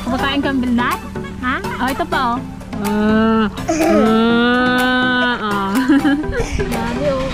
Kumakain kang bilnat? Ha? Oh, ito pa oh. Dami oh.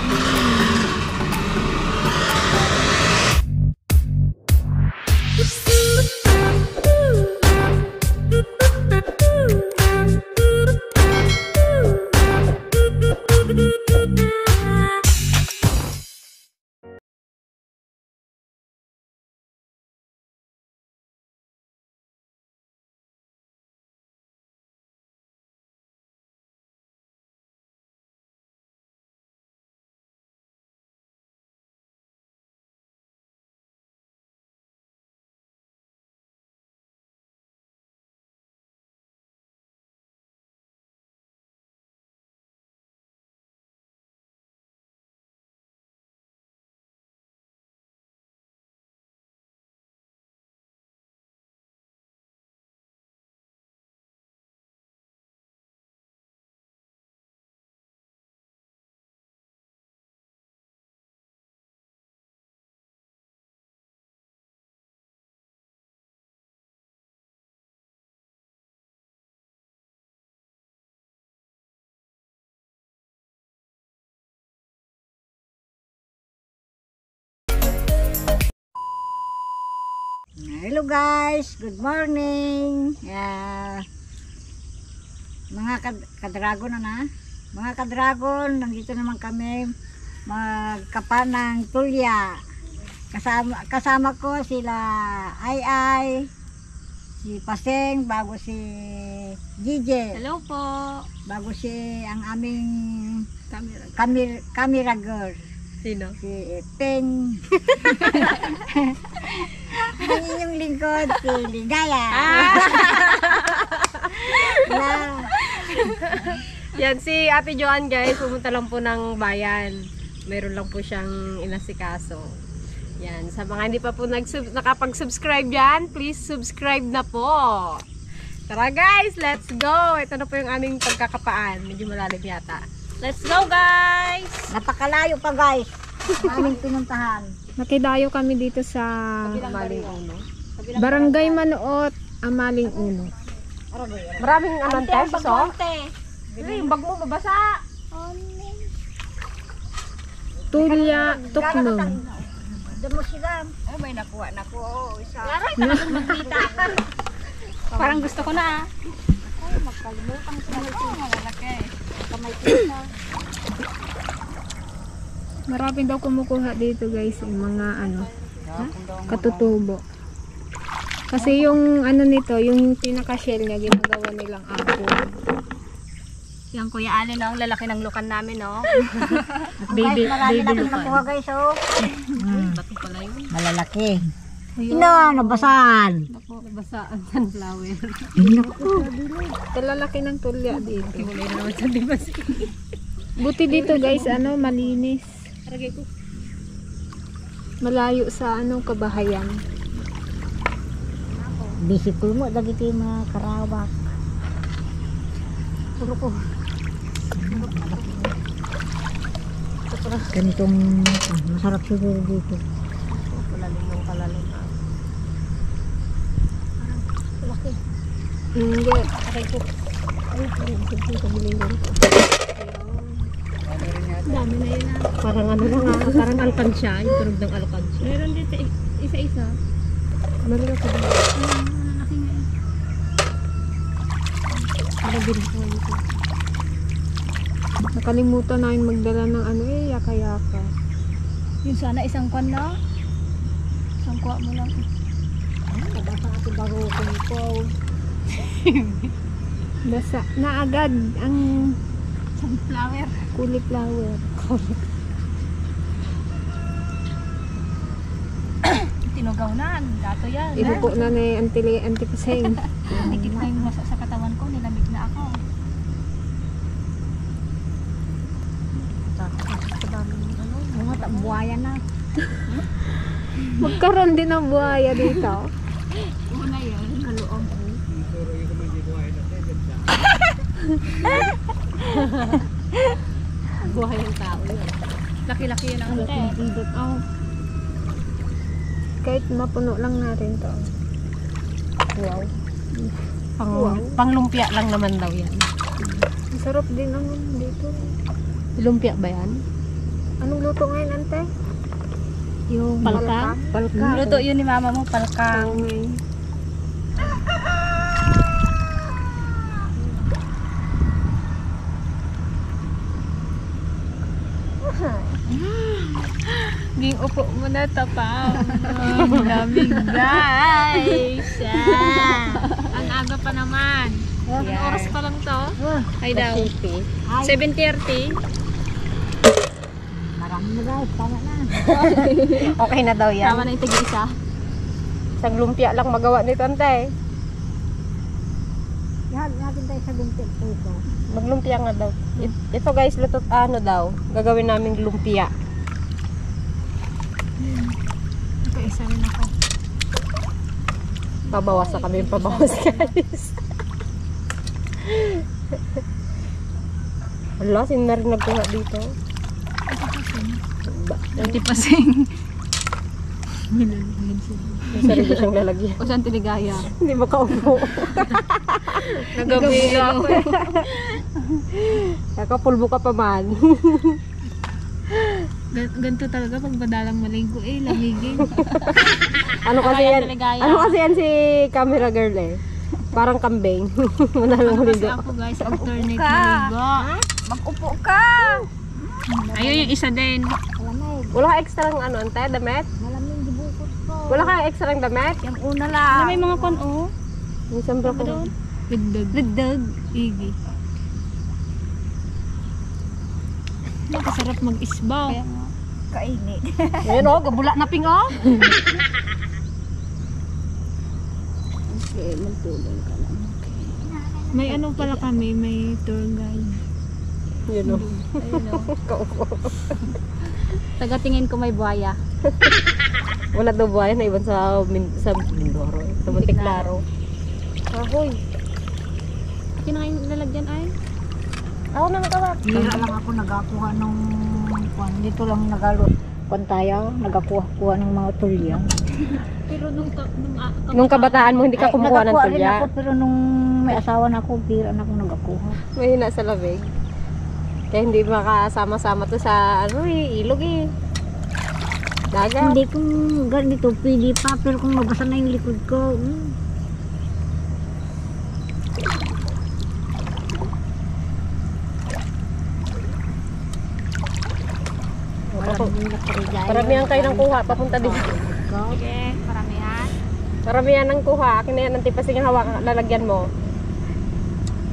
Hello guys, good morning. Mga kadragon mga kadragon, nandito naman kami magkapa ng tulya. Kasama ko sila Ay, si Paseng, bago si Gigi. Hello po. Bago si ang aming camera girl. Sino? Si Peng. Ang inyong lingkod, si Ligaya. Yan, si Ate Joan guys, pumunta lang po ng bayan. Meron lang po siyang inasikaso. Yan, sa mga hindi pa po nakapag-subscribe yan, please subscribe na po. Tara guys, let's go! Ito na po yung aming pagkakapaan. Medyo malalim yata. Let's go guys! Napakalayo pa guys, ang aming pinuntahan. Nakidayo kami dito sa Amaling Uno. Barangay Manuot, Amaling Uno. Maraming anantes, so? Yung bag mo mabasa. Tulya Tukmong. Damo sila. Ay, may nakuha na po. Isa. Yaray ka na magkita. Parang gusto ko na. Ay, magkalimutan sila. Malalaki. Kamay kita. Maraming daw kumukuha dito guys, yung mga katutubo. Kasi yung nito, yung pinaka-shell niya, ginagawa nilang apple. Yan Kuya Allen, ang lalaki ng lukan namin, no? Baby, marami na nakuha guys, oh. Bato pala yun. Malalaki. Nabasan. Nabasaan sunflower. Ito lalaki ng tulya dito. Wala na naman sa dibas. Buti dito guys, malinis. Aragay ko. Malayo sa kabahayan. Bisikul mo, dagiti mga karawak. Puro ko. Ganitong masarap siguro dito. Kalalim ng kalalim. Laki. Hindi. Aragay ko. Ay, pabiling ko. Dami na yun Parang parang alkansya. Yung tunog ng alkansya. Meron dito isa-isa. Meron ako dito. Malaki nga Nakabili ko dito. Nakalimutan namin magdala ng yaka-yaka. Yun sana isang kwan na. Isang kuha mo lang. Nabasa ako baro ko. Basa na agad ang Sunflower. cauliflower. Tinugaw na. Gato yan. Inupo na ni Antipaseng. Dikit na yung masa sa katawan ko. Nilamig na ako. Mga buhaya na. Magkaroon din ng buhaya dito. Una yun. Kaluom. Buhay ng tao yun. Laki-laki yun ang Didot out. Kahit mapuno lang natin to. Wow. Panglumpia lang naman daw yan. Masarap din ang dito. Lumpia ba yan? Anong luto ngayon, ante? Yung Palka? palka. Luto yun ni mama mo, palka. Ging upo mo na tapaw. Lamig guys. Ang aga pa naman. Anong oras pa lang to? Ay daw. 7:30. Marami na guys, tama na. Okay na daw yan. Tama na yung tig-isa. Isang lumpia lang magawa nito, ante. Lahat natin tayo sa gumpit ito. Maglumpia nga daw. Ito guys, luto ano daw. Gagawin naming lumpia. Ito isa rin ako. Pabawas na kami yung pabawas guys. Wala, sino na rin nagkuha dito? Ati pasing. May sarili siyang lalagyan. O saan tiligaya? Hindi makaupo. Nagabilo ako eh. Nakapulbo ka pa man. Ganito talaga pag madalang maligo eh, lamigin. Ano kasi Kaya yan? taligaya. Ano kasi yan si camera girl eh? Parang kambing. Madalang Kasi maligo. ako guys, alternate maligo. Mag-upo ka! Ayun yung isa din. Malamig. Wala ka extra ng ano, ante, damit? Malamig di bukot ko. Wala ka extra ng damit? Yung una lang. May mga kon-o. Yung sambro ko. Ligdag. Ligdag. Igi. Nakasarap mag-isbaw. Kainit. Ayan o, gabula na ping o. Okay, magtulong ka lang. May ano pala kami, may tour guide. Yun o. Ayun o. Tagatingin ko may buhaya. Wala daw buhay na iban sa Mindoro. Sa Monteklaro. Ahoy. Kinain lalagyan ay? Ako na nagawa. Bira lang ako nagakuha ng kwan. Dito lang kwan tayo, nagakuha ng mga tulya. Pero Nung kabataan mo, hindi ka kumukuha ng nagakuha rin tulya. ako, pero nung may asawa na ako, bira na ako nagakuha. Mahina sa labig. Kaya hindi makasama-sama to sa ano eh, ilog eh. Dagat. Hindi kung ganito, pwede pa, pero kung mabasa na yung likod ko, Paramihan kayo ng kuha, papunta din. Okay, paramihan. Paramihan ng kuha, akin na yan ang tipasing yung hawak, lalagyan mo.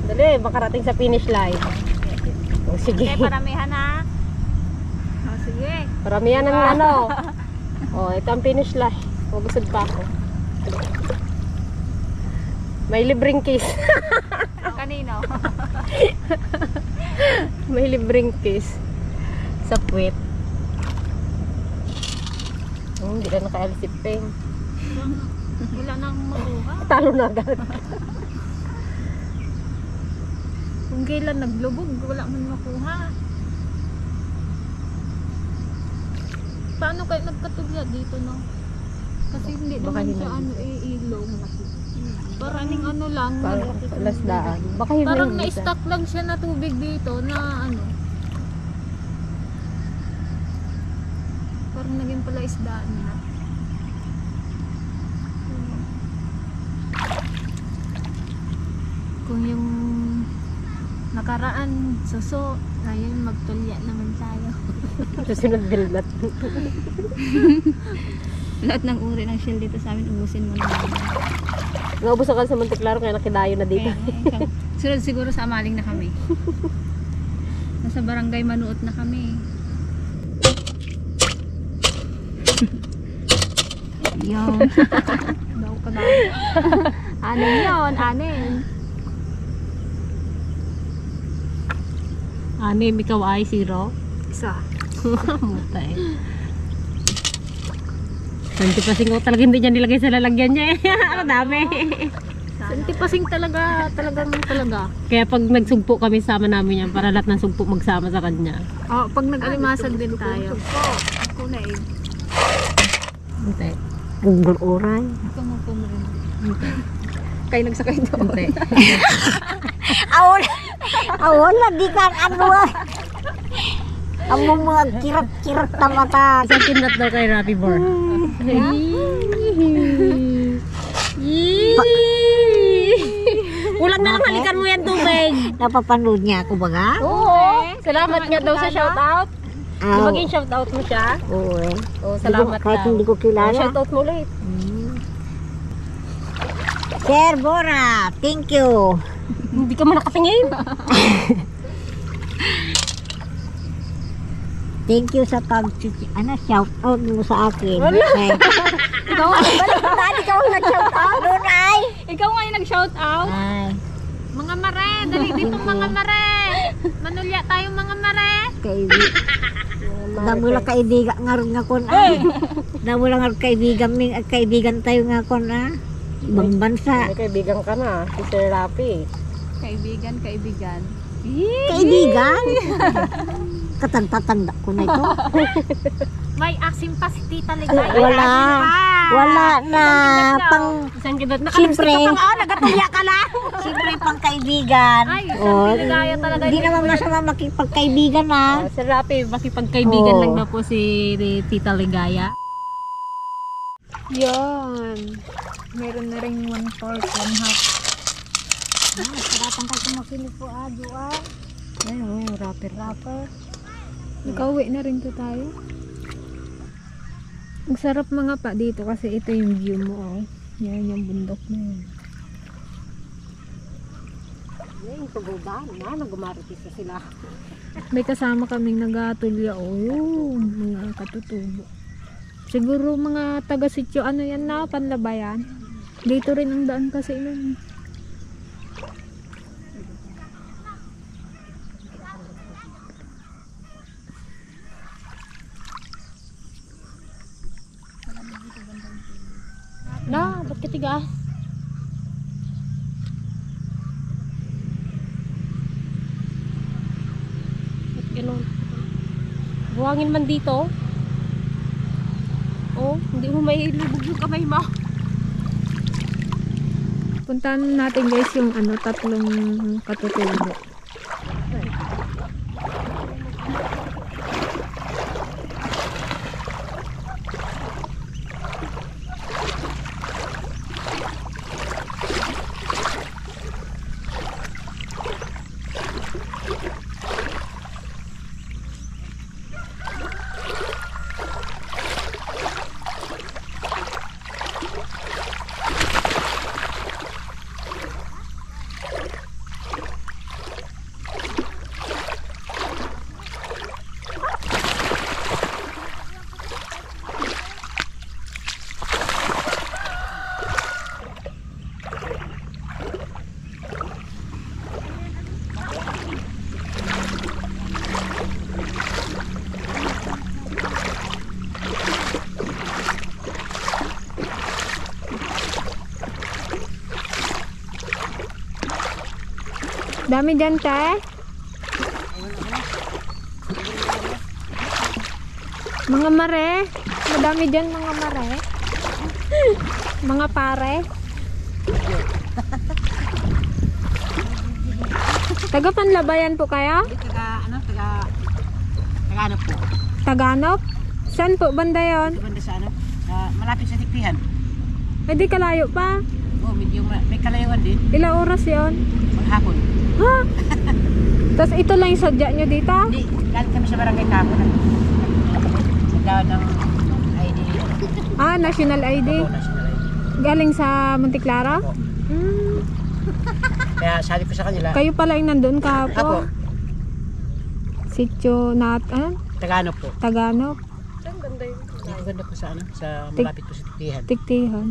Dali, makarating sa finish line. O, sige. Okay, paramihan ha. O, sige. Paramihan ng ano. O, ito ang finish line. Mabusod pa ako. May libreng kiss. Kanino? May libreng kiss. Sa puwet. Hindi na naka-alisiping. Wala nang makuha. Talo na agad. Kung kailan naglubog, wala man makuha. Paano kayo nagkatulya dito, no? Kasi hindi Baka naman siya hinagi. ilog. Parang ano lang. Parang lasdaan. Baka hindi Parang hindi siya. na-stock lang siya na tubig dito na ano. Parang naging pala isdaan na. Kung yung nakaraan, suso, ngayon magtulya naman tayo. Susunod bildat. Lahat ng uri ng shell dito sa amin, ubusin mo na. Naubos ako sa Monteklaro kaya nakidayo na dito. Sunod siguro sa Amaling na kami. Nasa barangay Manuot na kami. Yun. Daw ka daw. Anin yun, anin. Anim, ikaw ay 0. Isa. Mutay. Santi pasing ko talaga hindi niya nilagay sa lalagyan niya eh. Ang dami. Santipasing talaga. Kaya pag nagsugpo kami sama namin yan para lahat ng sugpo magsama sa kanya. Oh, pag nag-alimasag din tayo. Ako na eh. Mutay. Gunggol oray. Ito mo po rin. kayo nagsakay doon. Hindi. Awon na di kan ano ah. Amo mga kirap-kirap na mata. Isang kindat daw kay Rappi Bar. Kulang na lang halikan mo yan tubig. Napapanood niya ako baga? Oo. Salamat nga daw sa shoutout. Ah, Maging shoutout mo siya. oo eh. Oo, salamat Kahit daw. hindi ko kilala. Shoutout mo ulit. Sir Bora, thank you. Hindi ka man nakatingin. Thank you sa shout out mo sa akin. Wala. Okay. Ikaw ang nag-shout out. Doon ay. Ikaw nga yung nag-shout out. Ay, Mga mare, dali dito mga mare. Manulya tayo mga mare. Damula kaibigan nga ron nga kon ay. Damula nga kaibigan tayo nga kon ah. Ibang bansa. May kaibigan ka na. Si Sir Rappi. Kaibigan. Kaibigan? Katanda-tanda ko na ito. May asim pa si Tita Wala na. Pang, Isang kindat na siyempre, nagatulya ka lang. siyempre pang kaibigan. Ay, Oh, Ligaya talaga. Hindi naman masama makipagkaibigan ah. Sir Rappi, makipagkaibigan Oo. lang na po si Tita Ligaya. Yan. Meron na rin 1/4, 1/2. Karatang ka kumakinig po ah. Ayun, rapper. Nakauwi na rin to tayo. Ang sarap mga pa dito kasi ito yung view mo. Oh. Yan yung bundok na yun. Yung tubudan na, nagumaritis na sila. May kasama kaming nagatulya. Oh, yun. Mga katutubo. Siguro mga taga-sityo. Ano yan na? Panlabayan. Dito rin ang daan kasi nun. Na, ba't katigas? Ba't ganun? Buhangin man dito. Oh, hindi mo may ilubog yung kamay mo. Puntahan natin guys yung ano, tatlong katutubo. Dami dyan, te. Mga mare. Madami dyan, mga mare. Mga pare. Taga Panlabayan po kayo? Taganap po. Taganop? Saan po banda yon? Banda sa malapit sa Tikpihan. Eh di kalayo pa. Oh, medyo may kalayuan din. Ilang oras yon? Maghapon. Ha? Tapos ito lang yung sadya nyo dito? Hindi, galing kami sa barangay Kapo. Nagdawad ng ID. Ah, national ID. National ID. Galing sa Monticlara? Opo. Hmm. Kaya sabi ko sa kanila, Kayo pala yung nandun Apo, kahapon. Sityo Taganap po. Taganop, Ang ganda yun. Dito ganda po sa malapit po sa Tikpihan. Tiktihan.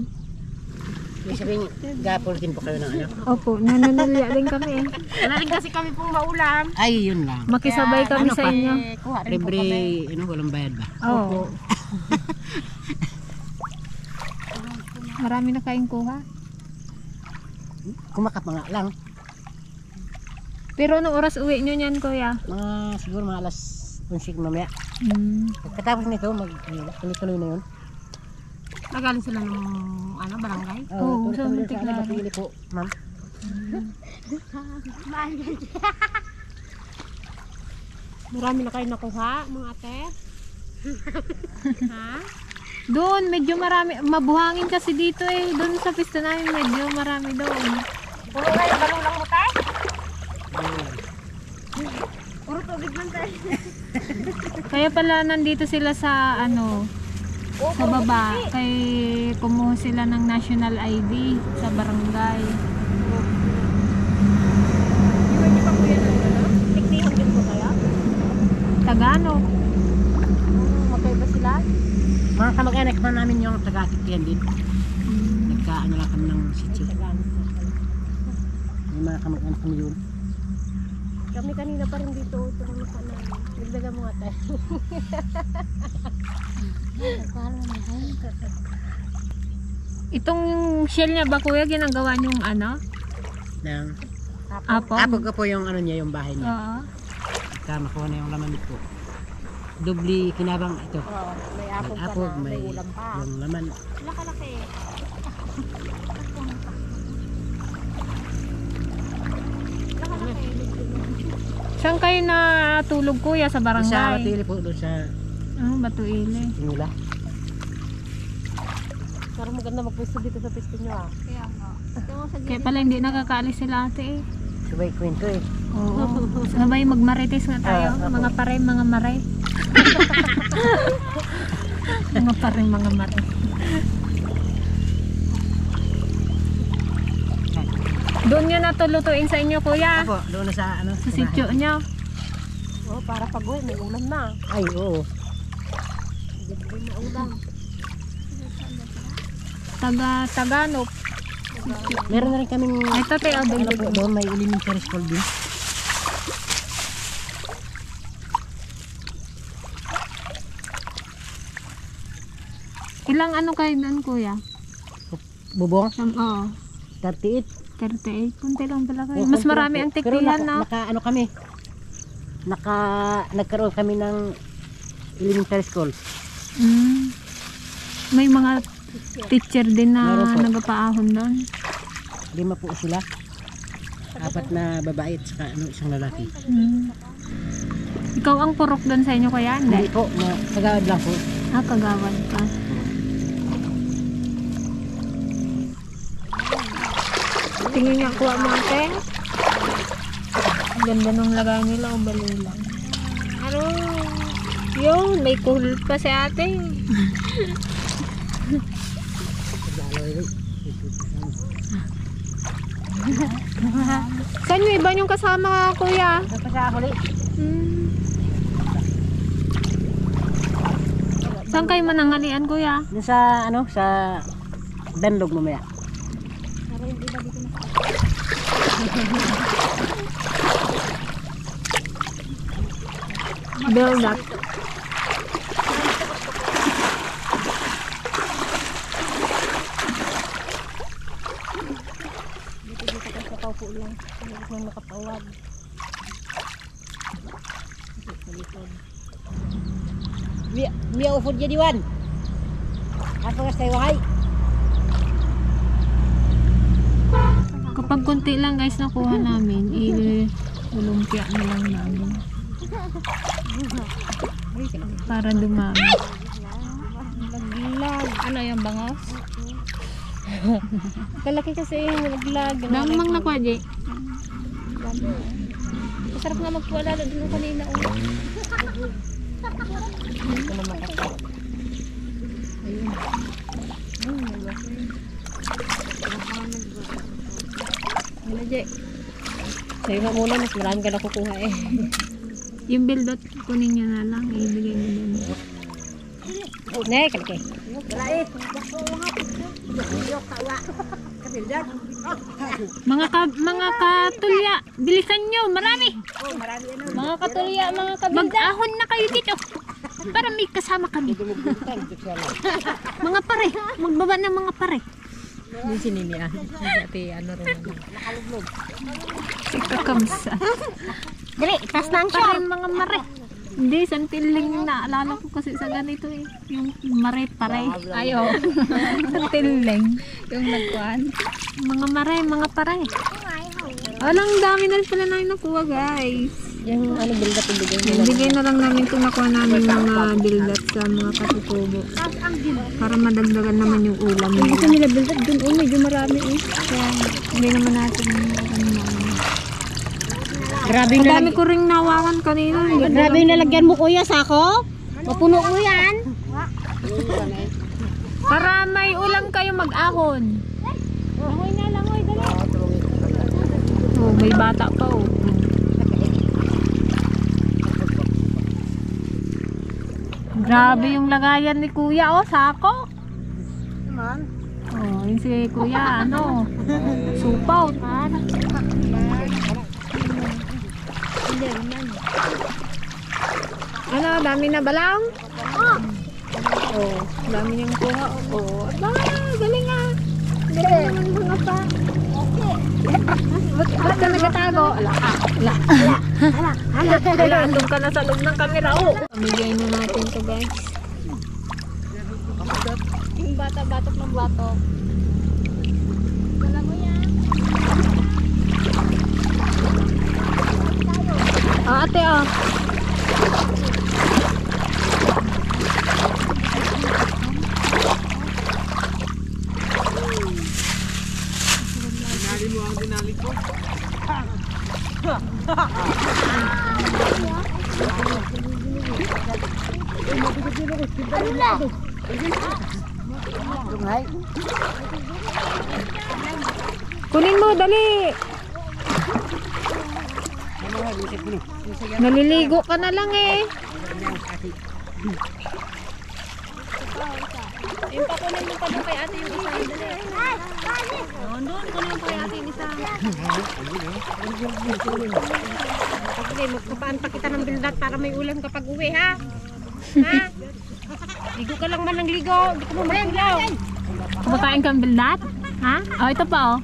Ibig sabihin, gapol din po kayo ng ano? Opo, nananulya din kami eh. Wala rin kasi kami pong maulam. Ay, yun lang. Makisabay kami ano sa pa? inyo. Kuha rin po Libre, kami. walang bayad ba? Oo. Marami na kayong kuha. Kumakapanga lang. Pero anong oras uwi nyo niyan, kuya? Siguro mga alas 11 mamaya. Hmm. Pagkatapos nito, tuloy-tuloy na yun. Nagaling sila ng ano, barangay? Oo, tulad sa kami dun Monte sa Claro. Batuili po, ma'am. Marami na kayo nakuha, mga ate? Ha? Doon, medyo marami. Mabuhangin kasi dito eh. Doon sa pista namin, medyo marami doon. Puro kayo, balulang mo tayo? Puro tubig lang tayo. Kaya pala nandito sila sa ano, sa baba. Kay kumuha sila ng national ID sa barangay. Iwan niyo pa po yan ang ano? Teknihon din po kaya? Tagalog. Magkaiba sila? Mga kamag-anak na namin yung taga-Kikyan din. Nagkaano lang kami ng sitio. Yung mga kamag-anak kami yun. Kami kanina pa rin dito. Ito lang sa namin. Nagdagan mo nga tayo. Itong shell niya ba kuya, ginagawa niyong ano? Ng Apong? apog po yung ano niya, yung bahay niya. Oo. Pagka makuha na yung laman po. Dubli kinabang ito. Oo, may May apog pa apog, na. may May ulam pa. yung laman. Laki-laki. Saan kayo natulog kuya? Sa Sa barangay? Batuili po, doon sa Batuili. Tingula. Parang maganda magpwesto dito sa pwesto nyo ah. Kaya nga. Kaya pala hindi nakakaalis sila ate eh. Subay kwento eh. Oo. Sabay magmarites nga tayo. Mga pare, mga maray. Mga pare, mga maray. Doon nyo natulutuin sa inyo kuya. Ako, doon na sa ano? Sa sityo nyo. Oo, para pag uwi, may ulam na. Ay, oo. Hindi na ulam. Taganop. Meron na rin kaming Ito te, ano po, doon may elementary school din. Ilang ano kayo doon kuya? Bubong, Oo. 38. 38. Kunti lang pala kayo. Oo, Mas konti marami lang ang po. Pero tektihan na. ano kami, nagkaroon kami ng elementary school. Mm. May mga teacher din na Meron po. nagapaahon doon. 5 po sila. 4 na babae at saka isang lalaki. Mm. Ikaw ang purok doon sa inyo kaya? Hindi Hindi. po, kagawad lang po. Kagawad ka. Tingin nga kuha mo ate. Ang ganda nung lagay nila o balulang. Ano? Yun, may cool pa si ate. Saan yung iba yung kasama kuya? Tapos sa huli, Hmm. Saan kayo manangalian kuya? dun sa sa Danlog mamaya. Build up. Dito kayo sa paupo lang. Hindi ko nakatawag. Biya ufod jadi wan. Apa kas tayo hay? Kapag konti lang guys nakuha namin, i-lumpia na lang namin. Para dumami. Laglag. Ano yung bangos? Kalaki kasi yung laglag. Damang nakuha, Jay. Masarap nga magkuha lalo doon kanina. Ito na makata. Ano, Jay? Sa'yo nga muna, mas marami ka na kukuha eh. Yung bildot, kunin nyo na lang. Ibigay nyo dun. Ne, kalaki. Mga katulya, bilisan nyo, marami. Mga katulya, mga Mag-ahon na kayo dito. Para may kasama kami. Mga pare, magbaba ng mga pare. Yung sininian. Dati ano rin. Kakamsa. Dali, tas na ang Pare, mga mare. Hindi, santiling naalala ko kasi sa ganito eh. Yung mare pare. Ayaw. Santiling. Yung nagkuhan. Mga mare, mga pare. Alang dami na rin pala namin nakuha, guys. Yung ano, build-up ibigay mo. Bigay na lang namin ito nakuha namin mga build-up sa mga katutubo. Para madagdagan naman yung ulam Ito nila. nila build up dun. Oh, medyo marami eh. Kaya hindi naman natin Grabe ang dami ko ring nawakan kanina. Grabe yung nalagyan mo kuya, sako. Mapuno mo yan. Para may ulam kayo mag-ahon. Langoy na, langoy, dali. Oh, may bata pa oh. Grabe yung lagayan ni kuya oh, sako. Oh, yun si kuya, ano, supaw. Ano, dami na balang? Oh, dami niyang kuha. Oh, aba, galing ah. Galing naman mga pa. Ba't ka nagatago? Ala, andun ka na sa loob ng kamera. Oh. Pamigay na natin to guys. Yung bata-batok ng batok. Ah, ate ah. Kunin mo, dali. Naliligo ka na lang eh. Yung pakunin mo pa doon kay ate yung isa. Dali. Doon, kunin mo kay ate yung isa. Okay, magpapaan pa kita ng bildat para may ulam kapag uwi, ha? Ha? Ligo ka lang man ng ligo. Hindi ka mo mag-ilaw. Kumakain kang bildat? Ha? Oh, ito pa oh.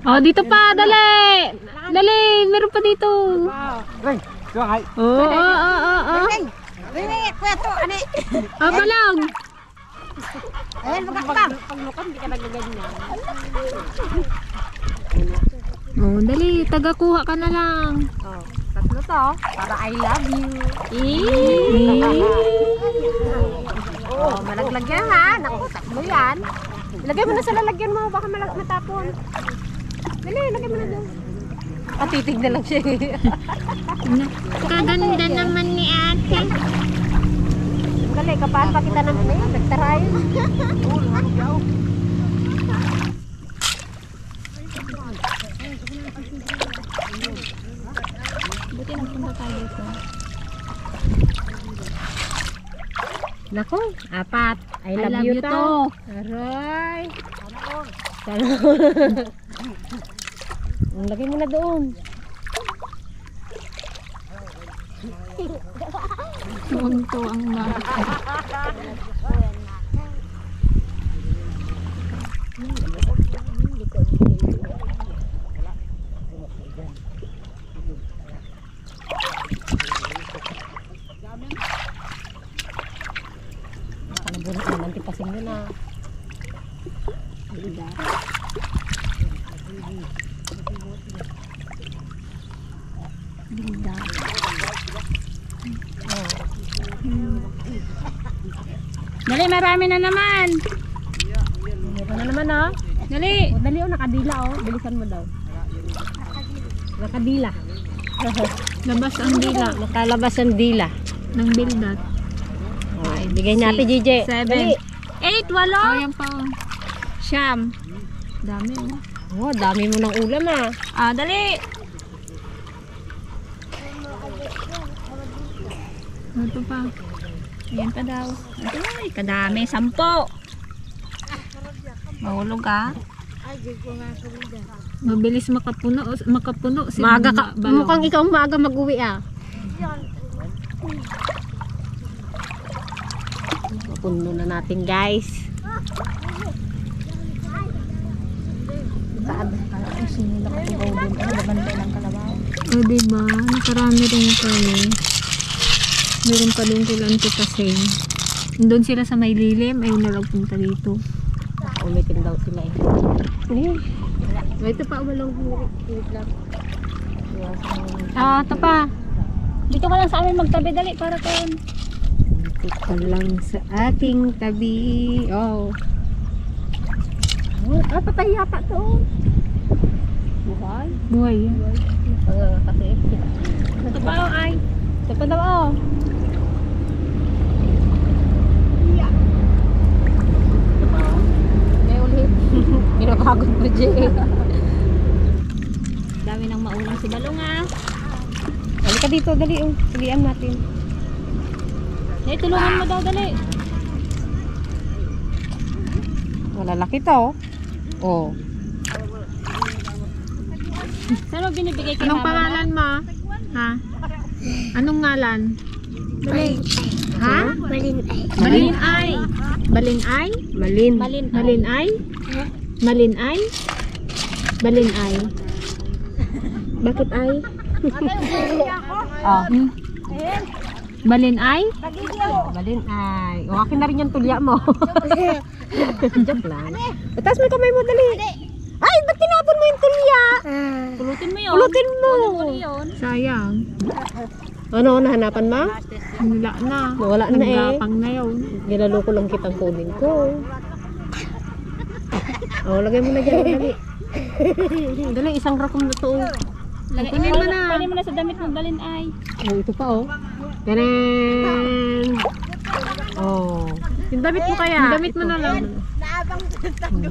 Oh, dito pa, dali. Dali, meron pa dito. Oh. Ah, balang. Ayan, magkakapag. Paglukan, hindi ka nagaganyan. Oh, dali, taga-kuha ka na lang. Oh, tatlo to. Para I love you. Oh, malaglag yan ha. Naku, tatlo yan. Lagay mo na sa lalagyan mo. Baka matapon. Dali, lagay mo na doon. Patitig na lang siya. Kaganda naman ni ate. Dali, kapaan pa kita ng nagtarayan. Buti nagpunta tayo dito. Nako, apat. I love you to. Aray. Lagay mo na doon. Tunto ang bata. Panabunan na, nanti pasing mo na. Dali, marami na naman. Meron na naman ha. Dali. O, dali o, nakadila o. Bilisan mo daw. Nakadila. Labas ang dila Nakalabas ang dila. ng bildat. O, ibigay natin, JJ. 7, 8, 8, Oh, yan pa oh. Siyam. Dami oh. Oh, dami mo ng ulam ah. Ah, dali. Ito pa. Ayan pa daw. Ay, kadami. 10. Mahulog ka. Mabilis makapuno si Maaga ka. balong. Mukhang ikaw maaga mag-uwi ah. Puno na natin guys. Oh, diba? Nakarami rin kami. Meron pa doon kila Tita Seng. Doon sila sa may lilim, ayaw na lang punta dito. Umitin daw sila eh. May ito pa, walang hulit lang. Ah, ito pa. Dito ka lang sa amin magtabi, dali, para kayo. Dito pa lang sa ating tabi. Oh. Patay yata to. Buhay. Buhay yan. Kasi, Ito pa oh, ay. ito pa daw oh. May ulit. Pinapagod mo, Jay. Dami nang maulang si Balong ah. Halika dito, dali oh. Sulian natin. Dali, tulungan mo daw, dali. Malalaki to oh. Oh. Saan mo binibigay kay Anong mama pangalan mo? Ha? Anong ngalan? Ha? Malinay. Balinay? Malin. Malin. Malinay? Malinay? Balinay? Bakit ay? Oh. Hmm? Balinay? Malin ay. O, akin na rin yung tulya mo. Joke lang. Taas mo yung kamay mo, dali. Ay, ba't tinapon mo yung tulya? Pulutin mo yun. Pulutin mo. Pulutin yun. Sayang. Ano, nahanapan mo? Wala na. Wala na eh. Naggapang na yun. Ginaloko lang kitang kunin ko. Oh, lagay mo na dyan, dali. Dali, isang rakom na to. Kunin mo na. Kunin mo na sa damit ng Balin ay. Oh, ito pa oh. Tanan! Oh. Yung damit mo kaya? Ang damit mo na lang.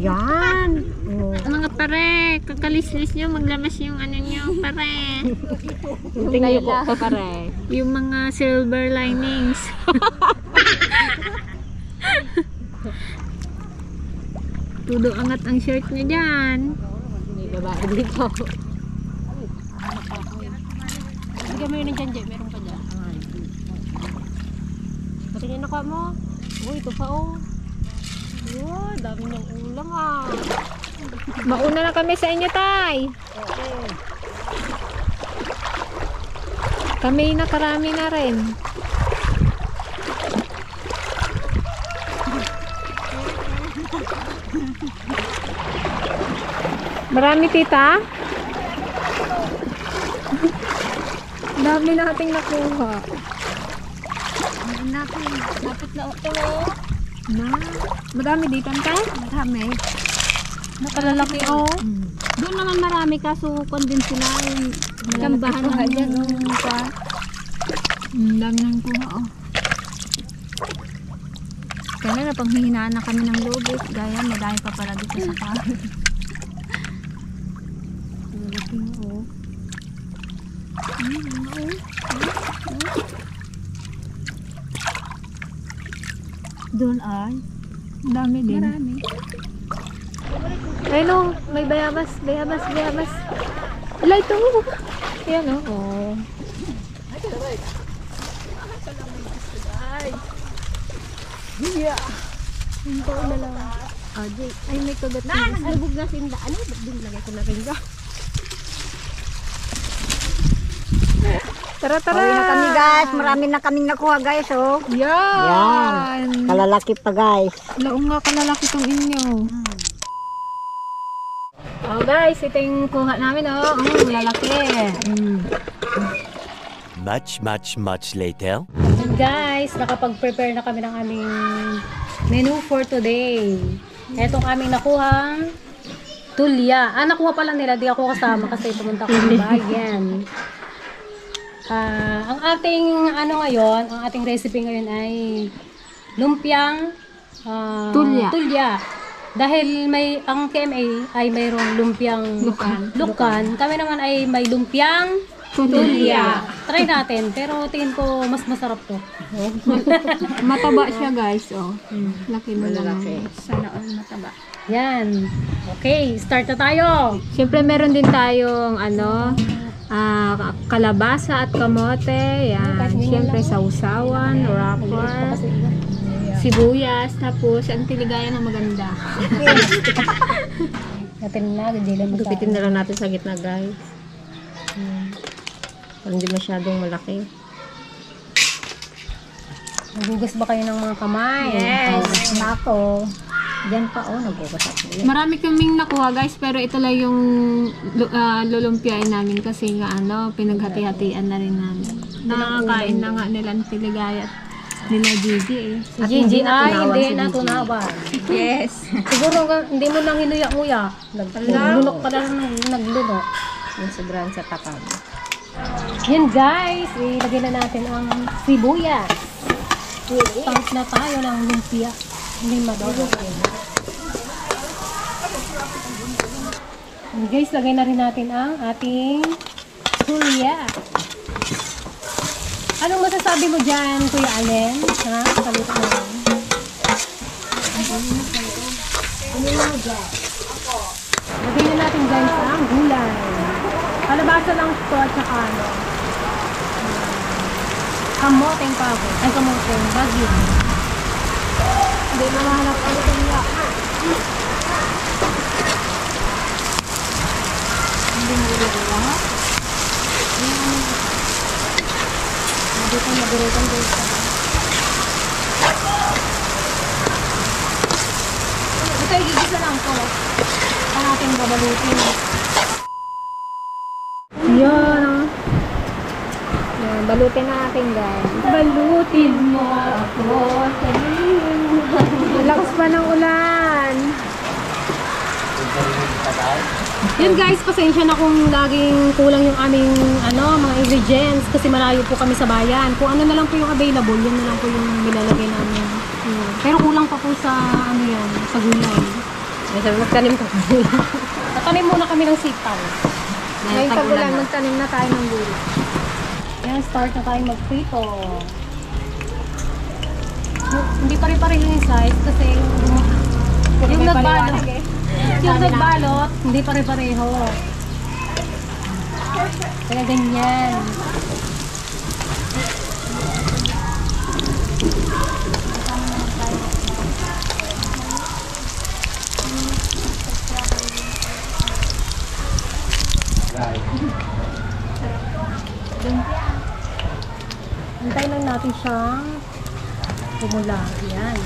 Yan. Oh. Mga pare, kakalislis nyo, maglamas yung ano nyo, pare. Tingnan niyo po, pare. Yung mga silver linings. Tudo angat ang shirt nyo dyan. May babae dito. Bigyan mo yun ng dyan, Jay. Meron pa dyan. Patingin na ka mo. Oh, ito pa oh. Wow, dami niyang ulam ah. Mauna na kami sa inyo, tay. Kami nakarami na rin. Marami, tita? Dami nating nakuha. Lapit na ito. Na, madami dito, tay? Marami. Nakalalaki, oh. Doon naman marami kaso kondin sila yung kambahan ng dyan. Dami nang kuha, oh. Kaya na panghihinaan na kami ng lobos. Gaya, madami pa pala dito sa kahoy. Malaki, oh. Doon ay. Dami din. Marami. Ayun, oh. May bayabas, bayabas, bayabas. Wala ito. Ayan, oh. Oh. Yung po na lang. Ay, may kagat. Albog na sinda. Ano? Ba't din lagay ko na rin dyan? Tara, tara. Uwi na kami guys. Marami na kaming nakuha guys oh. Yan. Kalalaki pa guys. Laong nga kalalaki tong inyo. Oh guys, ito yung kuha namin, oh. Lalaki. Much later. And guys, nakapag-prepare na kami ng aming menu for today. Etong aming nakuhang tulya. Nakuha pala nila, di ako kasama kasi pumunta ko ng bayan. Ang ating ngayon, ang ating recipe ngayon ay lumpiang tulya. Dahil ang KMA ay mayroong lumpiang lukan. Kami naman ay may lumpiang tulya. Try natin, pero tingin ko mas masarap to. Mataba siya, guys, oh. Laki mo lang. Sana all mataba. Yan. Okay, start na tayo. Siyempre, meron din tayong, kalabasa at kamote. Yan. Siyempre, sausawan, wrapper, sibuyas, tapos ang tiligayan na maganda. Natin na, gupitin na lang natin sa gitna, guys. Parang hindi masyadong malaki. Nagugas ba kayo ng mga kamay? Yes. Na ako. Diyan pa, nagbukas ako. Marami kaming nakuha guys, pero ito lang yung lulumpiain namin kasi nga pinaghati-hatian na rin namin. Nakakain na nga nila Tiligaya at nila Gigi eh. At Gigi ay hindi natunawan. Yes. Siguro hindi mo nang hinuya-nguya. Naglunok pa lang naglunok. Yung sobrang sa takam. Yan guys, ilagay na natin ang sibuyas. Start na tayo ng lumpia. Hindi madolo. And guys, lagay na rin natin ang ating tulya. Anong masasabi mo dyan, Kuya Allen? Ha? Saluto mo lang. Lagay na natin guys ang gulay. Kalabasa lang ito at saka kamoteng pabo. Ay, kamoteng bagyo. Hindi na mahanap ang tulya. Hindi mo ilagay lahat. Dito nagurutan guys. Ito igigisa lang ko. Saan natin babalutin. Yan. Yan, balutin natin guys. Balutin mo ako. Lakas pa ng ulan. Yun guys, pasensya na kung laging kulang yung aming mga ingredients kasi malayo po kami sa bayan. Kung ano na lang po yung available, yun na lang po yung nilalagay namin. Pero kulang pa po sa sa gulay. Ay, sabi magtanim ka. Natanim muna kami ng sitaw. Ngayon tag-ulan, magtanim na tayo ng gulay. Yan, start na tayo magprito. Hindi pare-pareho yung size kasi yung nagbalot. Yung nagbalot, hindi pare-pareho. Kaya ganyan. Antay lang natin siyang pumula. Yan.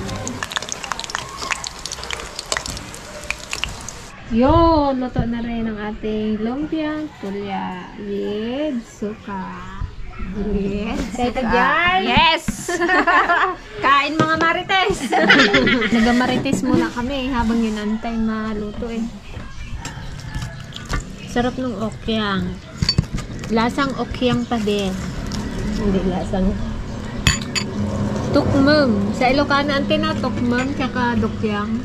Yun, luto na rin ang ating lumpiang tulya with suka. Yes. Excited yan? Yes! Kain mga marites! Nagamarites muna kami habang inantay maluto eh. Sarap ng okyang. Lasang okyang pa din. Hindi lasang. Tukmeng. Sa Ilocano antina, tukmeng kaka dokyang.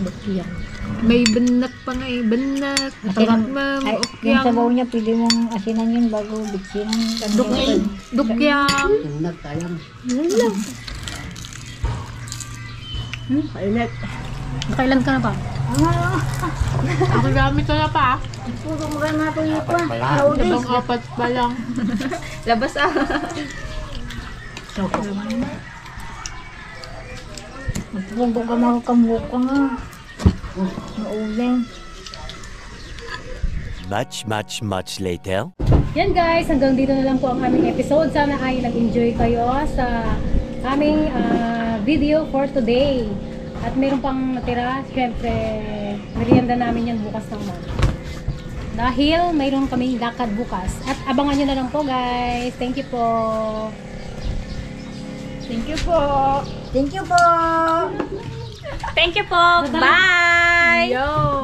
Bukyang. May benak pa nga eh. Benak, tukmeng, Ay, yung okyang. sabaw niya, pwede mong asinan yun bago bitsin. Dokyang. Wala. Kainit. Nakailan ka na ba? Ako gamit na pa. Puro mo kayo matuloy pa. Dabang apat pa lang. Labas ah. Magpundo ka mga kamuka nga. Mauling. Much later. Yan guys, hanggang dito na lang po ang aming episode. Sana ay nag-enjoy kayo sa aming video for today. At mayroon pang natira, syempre, merienda namin yan bukas naman. Dahil mayroon kami lakad bukas. At abangan nyo na lang po guys. Thank you po. Thank you po. Thank you po. Thank you po. Bye! Yo!